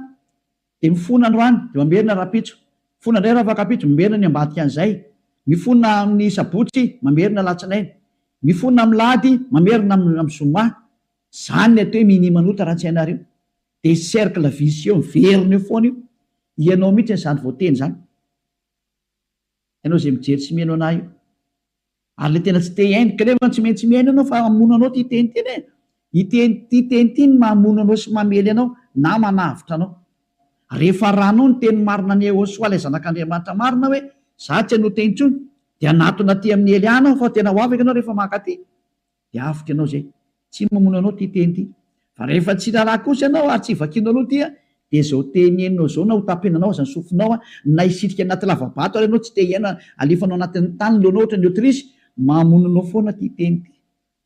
dia mifona androany dia mamerina rahampitso, mifona indray rafakampitso, mamerina ny ambadika an'izay, mifona amin'ny sabotsy, mamerina alatsinainy, mifona amin'ny lahady, mamerina amin'ny zoma. Izany ny atao hoe minia manota raha tsy hainareo. Dia cercle vicieux miverina eo foana io. Ianao mihitsy izany voateny izany. Ianao izay mijery sy mihaino anah io. Ary le tena tsy te hihaino, kanefa tsy maintsy mihaino ianao fa hamono anao ity teny ity anie. Ity ity teny ity no mamono anao sy mamely anao na manavotra anao. Rehefa arahanao ny teny marina an'i Yehosua ilay zanak'Andriamanitra marina hoe za tsy hanota intsony dia hanatona aty amin'i Elia anao fa tena ho afaka ianao rehefa mankaty. Dia avotra ianao izay. Tsy mamono anao ity teny ity. Fa rehefa tsy raharaha kosa ianao ary tsy vakianao aloha ity dia izao teny henonao izao na ho tapenanao aza ny sofinao na hisitrika anaty lava-bato ary ianao tsy te hihaino alefanao anatin'ny tany ny lohanao ohatran'ny autruche, mamono anao foana ity teny ity.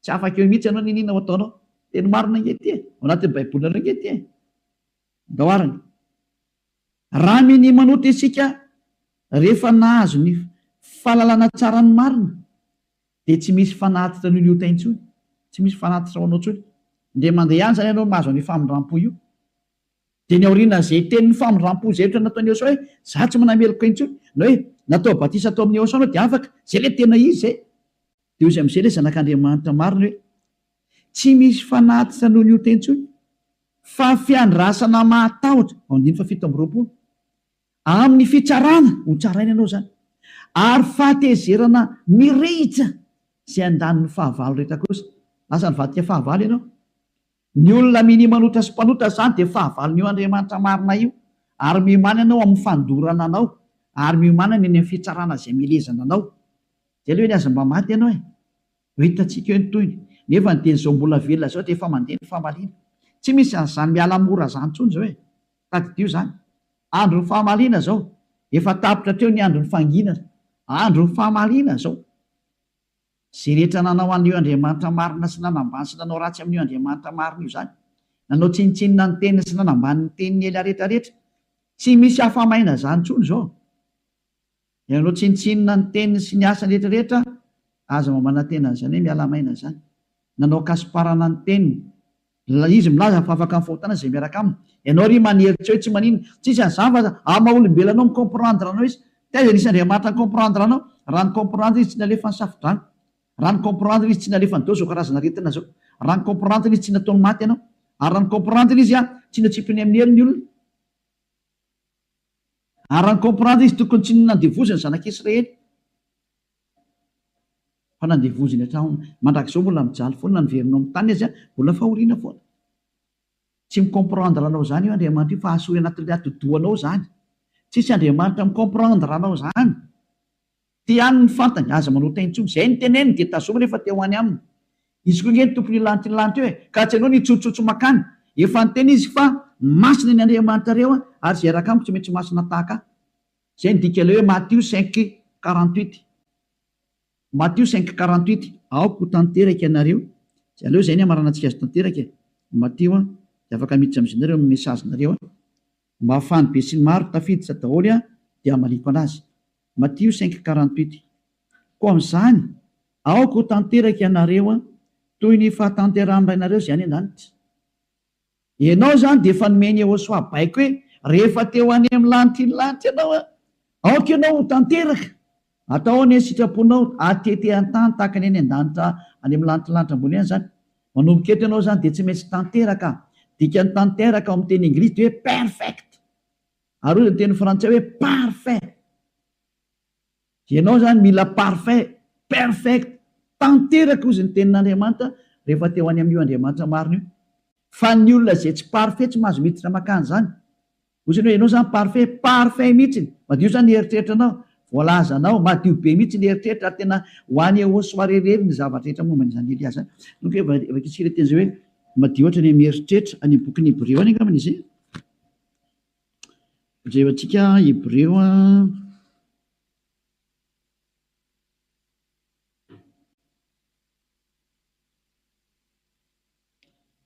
Tsy afaka eo mihitsy ianao n'inona ho ataonao. Teny marina ange ity e. Ao anatin'ny baibolinareo ange ity e. Ndao arany. Raha minia manota isika rehefa nahazo ny fahalalana tsara ny marina dia tsy misy fanatitra noho ny ota intsony, tsy misy fanatitra ho anao intsony. Indray mandeha ihany izany ianao mahazo an'io famindrampo io. Dia ny aorianan'izay tenin'ny famindrampo izay ohatra nataon'i Yehosua hoe, za tsy manameloka intsony, na hoe natao batisa tao amin'i Yehosua anao dia afaka, izay ilay tena izy izay. Dia hoy izy amin'izay ilay zanak'Andriamanitra marina hoe, tsy misy fanatitra noho ny ota intsony, fa fiandrasana mahatahotra, ao andininy fahafito amby 20. Amin'ny fitsarana, ho tsaraina ianao izany, ary fahatezerana mirehitra izay handany ny fahavalo rehetra kosa. Lasa nivadika fahavalo ianao. Ny olona minia manota sy mpanota izany dia fahavalon'io Andriamanitra marina io, ary miomàna ianao amin'ny fandorana anao, ary miomàna ny any amin'ny fitsarana izay mielezana anao. Izay aloha eny aza mba maty ianao e! Ho hitantsika eo ny tohiny. Nefa ny dia izao mbola velona izao dia efa mandeha ny famaliana. Tsy misy an'izany miala mora izany intsony izao e! Tadidio izany. Andron'ny fahamaliana izao. Efa tapitra hatreo ny andron'ny fanginana. Andron'ny fahamaliana izao. Izay rehetra nanao an'io Andriamanitra marina sy nanambany sy nanao ratsy amin'io Andriamanitra marina io izany. Nanao tsinontsinona ny teniny sy nanambany ny tenin'i Elia rehetra rehetra. Tsy misy afa-maina izany intsony izao. Ianareo tsinontsinona ny teniny sy ny asany rehetra rehetra, aza mba manantena an'izany hoe miala maina izany. Nanao kasiparana ny teniny. Izy milaza fa afaka amin'ny fahotana izay miaraka aminy. Ianao ry manery tsy hoe tsy maninona. Tsisy an'izany fa amin'ny maha olombelona anao mi-comprendre anao izy. Taiza nisy Andriamanitra ni-comprendre anao? Raha ni-comprendre izy tsy nalefa ny safo-drano. Raha ni-comprendre izy tsy nalefany daholo izao karazana aretina izao. Raha ni-comprendre izy tsy nataony maty ianao. Ary raha ni-comprendre izy tsy natsipiny amin'ny helo ny olona. Ary raha ni-comprendre izy tokony tsy nandevoziny ny zanak'Israely fa nandevoziny hatramin'ny mandrakizao mbola mijaly foana na niverina ao amin'ny tany aza mbola fahoriana foana. Tsy mi-comprendre anao izany io Andriamanitra io fa asory anatin'ilay atidohanao izany. Tsisy Andriamanitra mi-comprendre anao izany. Ty ihany ny fantany, aza manota intsony. Izay ny teneniny dia tazomy rehefa te ho any aminy. Izy koa nge ny tompon'io lanitra io lanitra io e! Ka tsy ianao no hitsotsotso makany. Efa niteny izy fa masina ny Andriamanitrareo ary izay hiaraka amiko tsy maintsy masina tahaka ahy. Izay ny dikan'ilay hoe Matio 5, 48. Matio 5, 48. Aoka ho tanteraka ianareo. Aleo izay ny hamaranantsika azy tanteraka e! Matio an! Dia afaka miditra amin'izay nareo amin'ny message-nareo an! Mba ahafahan'ny besinimaro tafiditra daholo an! Dia hamaliako anazy. Matio 5, 48. Koa amin'izany, aoka ho tanteraka ianareo toy ny fahatanterahan'ny Rainareo izay any an-danitra. Ianao izany dia efa nomen'i Yehosua baiko hoe, rehefa te ho any amin'ny lanitry ny lanitra ianao, aoka ianao ho tanteraka. Atao anie ny sitraponao atete an-tany tahaka ny any an-danitra any amin'ny lanitry ny lanitra ambony any izany. Manomboka eto ianao izany dia tsy maintsy tanteraka. Dikany tanteraka ao amin'ny teny anglisy dia hoe perfect. Ary hoy ny teny frantsay hoe parfait. Ianao izany mila parfait, perfect, tanteraka hozy ny tenin'Andriamanitra rehefa te ho any amin'io Andriamanitra marina io. Fa ny olona izay tsy parfait tsy mahazo miditra mankany izany. Hozy ny hoe ianao izany parfait, parfait mihitsy, madio izany ny eritreritranao, voalazanao, madio be mihitsy ny eritreritra ary tena ho any Ehosoa irery ny zavatra rehetra momba an'izany Elia izany. Donc vakintsika ilay teny izay hoe madio ohatra ny amin'ny eritreritra, any amin'ny bokin'ny Hebreo any angambany izy. Jerentsika Hebreo a.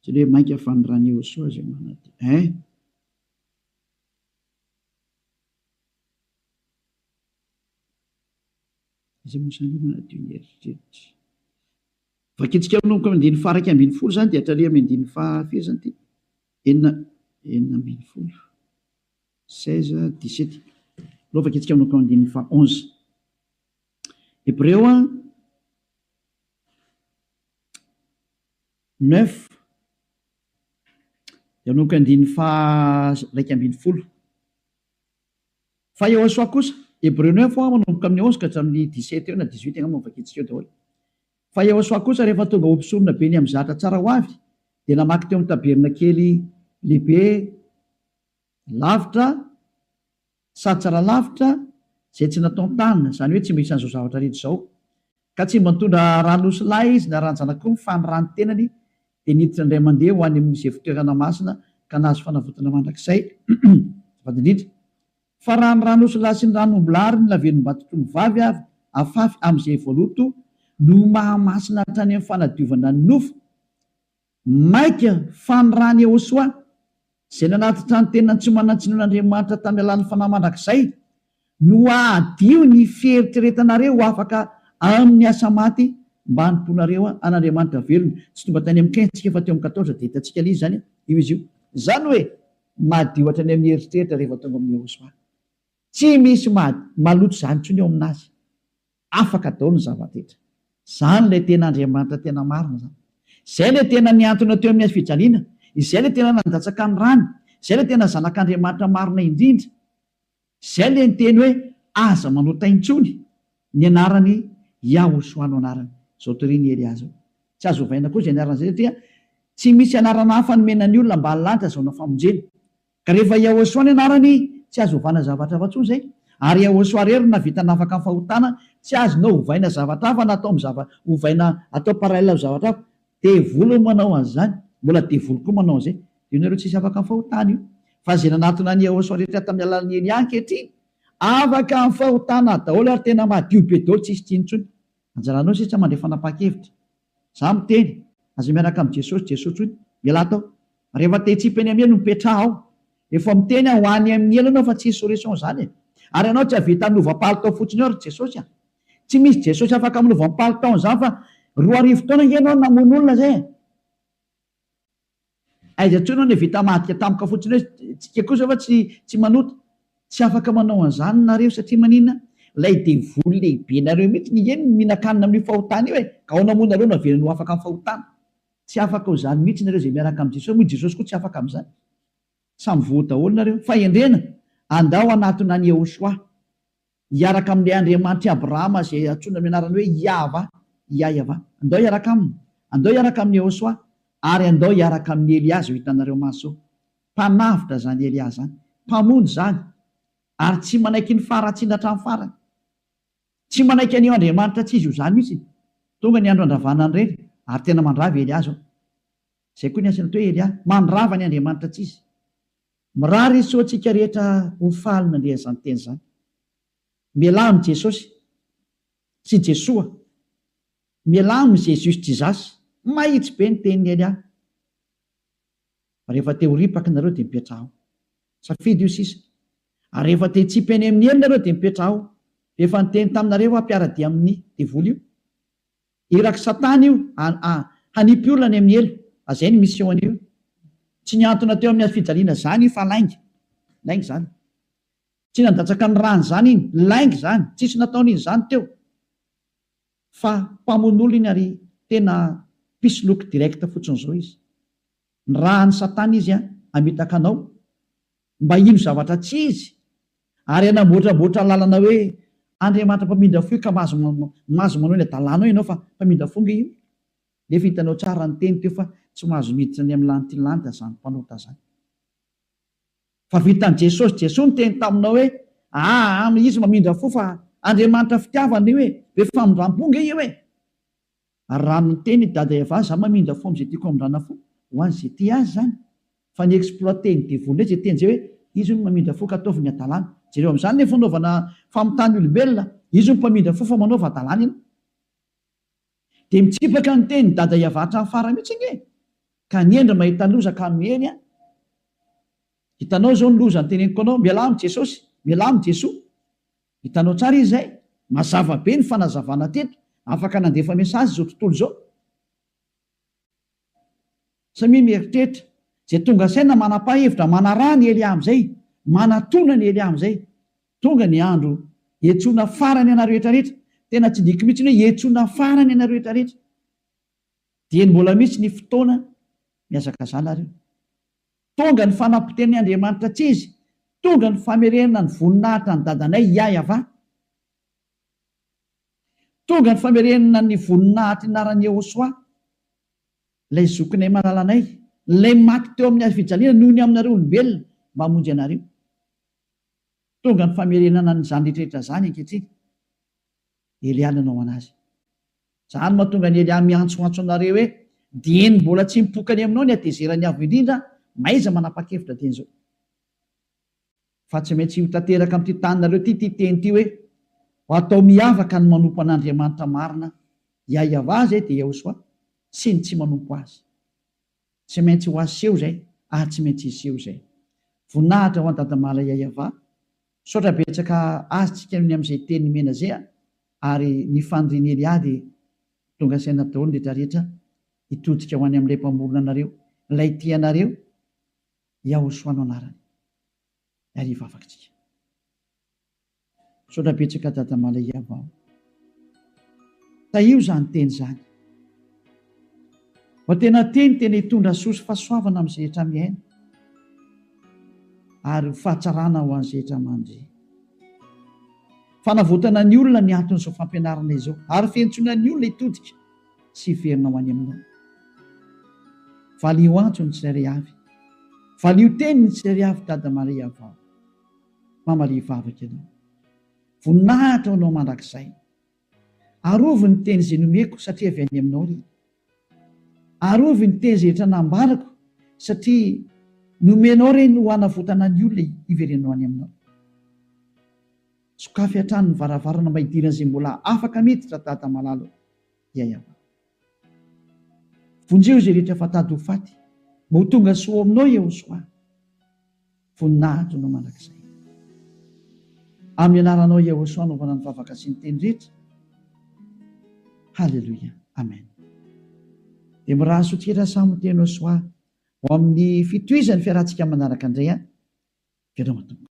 Tsy hoe mainka fa ny ran'i Yehosua izay manadio. Hein? Iza moa izany manadio ny eritreritra? Vakintsika manomboka amin'ny andininy faha 11 izany dia hatrany amin'ny andininy faha firy izany ity? Enina, 16, 16, 17. Aleo vakintsika manomboka amin'ny andininy faha 11. Hebreo a. 9 dia manomboka andininy faha 11. Fa Yehosua kosa, Hebreo 9 hoa manomboka amin'ny 11 ka hatramin'ny 17 eo na 18 angamba no vakintsika eo daholo. Fa Yehosua kosa rehefa tonga ho mpisorona be ny amin'ny zatra tsara ho avy dia namaky teo amin'ny tabernakely lehibe lavitra sady tsara lavitra izay tsy nataon-tanana, izany hoe tsy mba isan'izao zavatra rehetra izao. Ka tsy mba nitondra ran'osilahy izy na ran-janak'omby fa ny ran'ny tenany dia niditra indray mandeha ho any amin'izay fitoerana masina ka nahazo fanavotana mandrakizay. Azafady indrindra. Fa raha ny ran'osilahy sy ny ran'ombilahy ary ny lavenom-batotr'ombivavy avy afafy amin'izay voaloto no mahamasina hatrany amin'ny fanadiovana ny nofo, Mainka fa ny ran'i Yehosua, izay nanatitra ny tenany tsy manan-tsinoan'Andriamanitra tamin'ny alalan'ny Fanahy mandrakizay, no hahadio ny fieritreretanareo ho afaka amin'ny asa maty mba hanompoanareo an'Andriamanitra velona. Tsy tonga tany amin'ny 15 tsika fa teo amin'ny 14 dia hitantsika ilay izy izany, io izy io. Izany hoe madio hatrany amin'ny eritreritra rehefa tonga amin'i Yehosua. Tsy misy maloto izany intsony eo aminazy. Afaka daholo ny zava-drehetra. Izany ilay tena Andriamanitra tena marina izany. Izay ilay tena nihantona teo amin'ny hazofijaliana. Izay ilay tena nandatsaka ny rany. Izay ilay tena Zanak'Andriamanitra marina indrindra. Izay ilay niteny hoe aza manota intsony. Ny anarany Yahoshuah no anarany. Izao torian'i Elia izao. Tsy azo ovaina koa izay anarana izay satria tsy misy anarana hafa nomena ny olona ambany lanitra azahoana famonjena. Ka rehefa Yahoshuah ny anarany, tsy azo ovana zavatra hafa intsony izay. Ary Yahoshuah irery no nahavita nafaka ny fahotana, tsy azonao ovaina zavatra hafa na atao amin'ny zava, ovaina atao parallèle amin'ny zavatra hafa. Devoly no manao an'izany, mbola devoly koa manao an'izay. Io nareo tsisy afaka amin'ny fahotana io. Fa izay nanatona an'i Yahoshuah rehetra tamin'ny alalan'i Elia ankehitriny, afaka amin'ny fahotana daholo ary tena madio be daholo tsisy tsiny intsony. Anjaranao sisa mandray fanapahan-kevitra. Za miteny, aza miaraka amin'i Jesosy, Jesoa tsony, mialà tao. Rehefa te hitsipy eny amin'ny elo, mipetraha ao. Efa miteny aho, ho any amin'ny elo ianao fa tsisy solution zany e. Ary ianao tsy hahavita hanova palitao fotsiny eo ry Jesosy a. Tsy misy Jesosy afaka manova ny palitaony zany fa 2000 taona ange ianao namono olona zay e. Aiza intsony hono vita madika tampoka fotsiny hoe tsika kosa fa tsy tsy manota. Tsy afaka manao an'izany nareo satria maninona? Ilay devoly lehibe nareo mihitsy nge no mihinan-kanina amin'io fahotana io e! Ka ahoana moa nareo no avelany ho afaka amin'ny fahotana? Tsy afaka ho izany mihitsy nareo izay miaraka amin'i Jesosy moa i Jesosy koa tsy afaka amin'izany. Samy voa daholo nareo. Fahendrena, andao hanatona an'i Yehoshuah. Hiaraka amin'ilay Andriamanitr'i Abrahama izay antsoina amin'ny anarany hoe Iahvah, Iaiavah. Andao hiaraka aminy. Andao hiaraka amin'i Yehosua. Ary andao hiaraka amin'i Elia izao hitanareo maso izao. Mpanavotra izany Elia izany. Mpamonjy izany. Ary tsy manaiky ny faharatsiana hatramin'ny farany. Tsy manaiky an'io Andriamanitra tsy izy io izany mihitsy. Tonga ny andro handravana an'ireny. Ary tena mandrava i Elia izao. Izay koa ny asany atao hoe Elia. Mandrava ny Andriamanitra tsy izy. Mirary soa antsika rehetra ho faly nandre an'izany teny izany. Mialà amin'i Jesosy sy Jesoa. Mialà amin'i Jesus Jesus. Mahitsy be ny tenin'i Elia. Fa rehefa te ho ripaka nareo dia mipetraha ao. Safidy io sisa. Ary rehefa te hitsipy any amin'ny helo nareo dia mipetraha ao. Efa niteny taminareo aho mpiara-dia amin'ny devoly io. Irak'i satana io a hanipy olona any amin'ny helo a zay ny mission an'io tsy nihantona teo amin'ny hazo fijaliana zany io fa lainga lainga zany tsy nandatsaka ny rany zany iny lainga zany tsisy nataony iny zany teo fa mpamono olona iny ary tena mpisoloky direct fotsiny zao izy. Nirahan'i Satana izy hamitaka anao mba hino zavatra tsy izy ary hanamboatramboatra lalana hoe Andriamanitra mpamindra fo io ka mahazo mahazo manao ny adalanao ianao fa mpamindra fo nge io. Nefa hitanao tsara ny teny teo fa tsy mahazo miditra any amin'ny lanitry ny lanitra izany mpanota izany. Fa vitan'i Jesosy, Jesoa niteny taminao hoe aa izy mamindra fo fa Andriamanitra fitiavana io e, be famindram-po nge io e. Ary raha niteny i Dada Eva za mamindra fo amin'izay tiako hamindrana fo, ho an'izay tia azy izany. Fa ny exploiter-n'ny devoly indray izay teny izay hoe izy hono mamindra fo ka ataovy ny hadalana. Jereo amin'izany ny fanaovana famitahana olombelona, izy hono mpamindra fo fa manaova hadalana ianao. Dia mitsipaka ny tenin'i Dada Eva hatramin'ny farany mihitsy ange e! Ka ny hendry mahita loza ka miheny an! Hitanao izao ny loza noteneniko anao, mialà amin'i Jesosy, mialà amin'i Jesoa. Hitanao tsara izy izay? Mazava be ny fanazavana teto, afaka nandefa message izao tontolo izao. Samia mieritreritra, izay tonga saina manapa-hevitra manaraha ny Elia amin'izay, manatona ny Elia amin'izay. Tonga ny andro hiantsoana farany anareo rehetra rehetra, tena tsindriako mihitsy ny hoe hiantsoana farany anareo rehetra rehetra. Dieny mbola misy ny fotoana mihazakazaha nareo. Tonga ny fanapotehan'ny Andriamanitra tsy izy, tonga ny famerenana ny voninahitra ny dadanay Yahyav. Tonga ny famerenana ny voninahitry ny anaran'i Yehosua, ilay zokinay malalanay, ilay maty teo amin'ny hazofijaliana noho ny aminareo olombelona mba hamonjy anareo. Tonga ny famerenana an'izany rehetrarehetra izany ankehitriny. Elia nanao anazy. Izany mahatonga an'i Elia miantsoantso anareo hoe, Dieny mbola tsy mipoka any aminao ny hatezeran'ny Avo Indrindra, mahaiza manapa-kevitra dieny izao. Fa tsy maintsy ho tanteraka amin'ity taninareo ity ity teny ity hoe, Ho atao miavaka ny manompo an'Andriamanitra marina, Yahweh izay dia Yahoshuah, sy ny tsy manompo Azy. Tsy maintsy ho aseho izay ary tsy maintsy hiseho izay. Voninahitra ho an'i Dadamala Yahweh. Misaotra betsaka azy tsika ny amin'izay teny nomena zay a! Ary ny fanirian'i Elia dia tonga saina daholo ny rehetra rehetra hitodika ho any amin'ilay mpamorona anareo, ilay tia anareo, Yahoshua no anarany. Ary hivavaka tsika. Misaotra betsaka Dada Malaiava o. Tahio izany teny izany. Mba tena teny tena hitondra soa sy fahasoavana amin'izay rehetra mihaino ary ho fahatsarana ho an'izay rehetra mandre. Fanavotana ny olona ny anton'izao fampianarana izao ary fiantsoana ny olona hitodika sy hiverina ho any aminao. Valio antso ny tsirairay avy. Valio teny ny tsirairay avy Dada Maria vao. Mamalia vavaka ianao. Voninahitra ho anao mandrakizay. Arovy ny teny izay nomeko satria avy any aminao ry. Arovy ny teny izay rehetra nambarako satria nomenao ireny ho hanavotana ny olona hiverenao any aminao. Sokafy hatrany ny varavarana mba hidiran'izay mbola afaka miditra Dada malala o. Yayava. Vonjeo izay rehetra efa tady ho faty mba ho tonga soa ao aminao Yehosoa. Voninahitra anao mandrakizay. Amin'ny anaranao Yehosoa anaovana ny vavaka sy ny teny rehetra. Haleloia. Amen. Dia mirary soa tsika samy ho teny Osoa ho amin'ny fitohizan'ny fiarahantsika manaraka indray an. Veloma tompoko.